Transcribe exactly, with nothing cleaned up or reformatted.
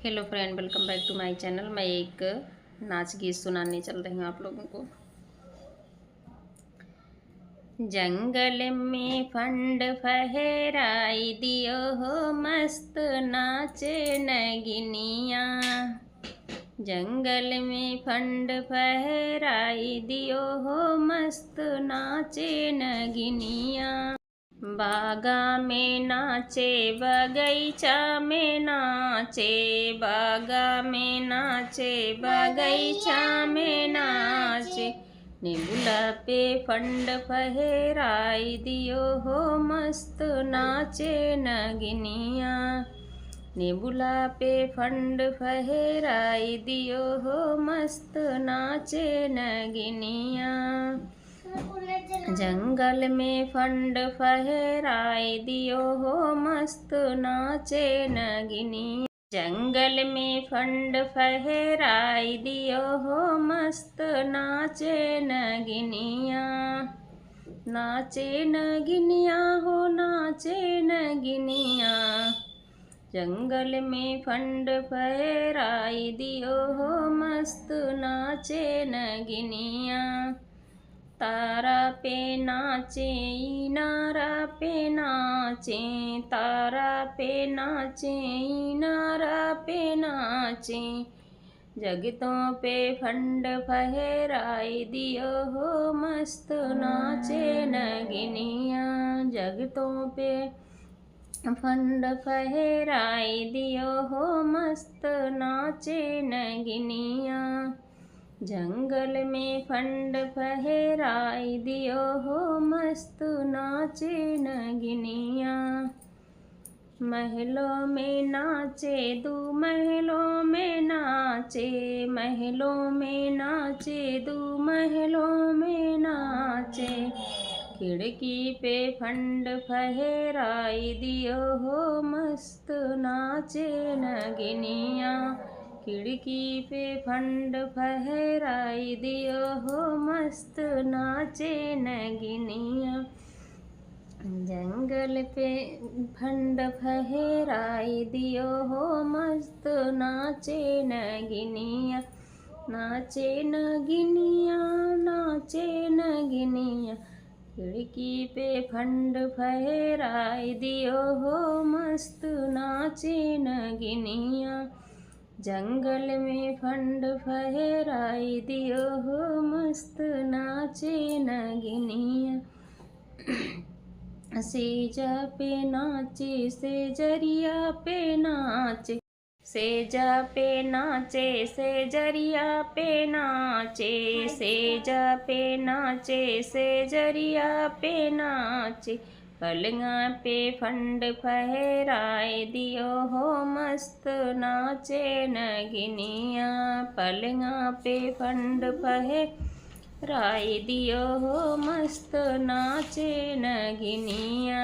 Hello friend, welcome back to my channel। मैं एक नाच गीत सुनाने चल रही हूँ आप लोगों को। जंगल में फंड फहराई दियो हो, मस्त नाचे नगिनिया। जंगल में फंड फहराई दियो हो, मस्त नाचे नगिनिया। बागा में नाचे, बगैचा में नाचे, बागा में नाचे, बगैचा में नाचे। नेबुला पे फंड फहराई दियो हो, मस्त नाचे नगिनिया। नेबुला पे फंड फहराई दियो हो, मस्त नाचे नगिनिया। जंगल में फंड फहराई दियो हो, मस्त नाचे नगिनिया। जंगल में फंड फहराई दियो हो, मस्त नाचे नगिनिया। नाचे नगिनिया हो, नाचे नगिनिया। जंगल में फंड फहराई दियो हो, मस्त नाचे नगिनिया। तारा पे नाचे, इनारा पे नाचे, तारा पे नाचे, इनारा पे नाचे। जगतों पे फंड फहराई दियो हो, मस्त नाचे नगिनिया। जगतों पे फंड फहराई दियो हो, मस्त नाचे नगिनिया। जंगल में फंड फहराई दियो हो, मस्त नाचे नगिनिया। महलों में नाचे, दू महलों में नाचे, महलों में नाचे, दू महलों में नाचे। खिड़की पे फंड फहराई दियो हो, मस्त नाचे नगिनिया। खिड़की पे फंड फहराई दियो हो, मस्त नाचे नगिनिया। जंगल पे फंड फहराई दियो हो, मस्त नाचे नगिनिया। नाचे नगिनिया, नाचे नगिनिया। खिड़की पे फंड फहराई दियो हो, मस्त नाचे नगिनिया। जंगल में फंड फहराई दियो हो, मस्त नाचे नगिनिया। सेजा पे नाचे, सेजरिया पे नाचे, सेजा पे नाचे, सेजरिया पे नाचे, सेजा पे नाचे, सेजरिया पे नाचे। पलंगा पे फंड फहराए दियो हो, मस्त नाचे नगिनिया। पलंगा पे फंड फहराए दियो हो, मस्त नाचे नगिनिया।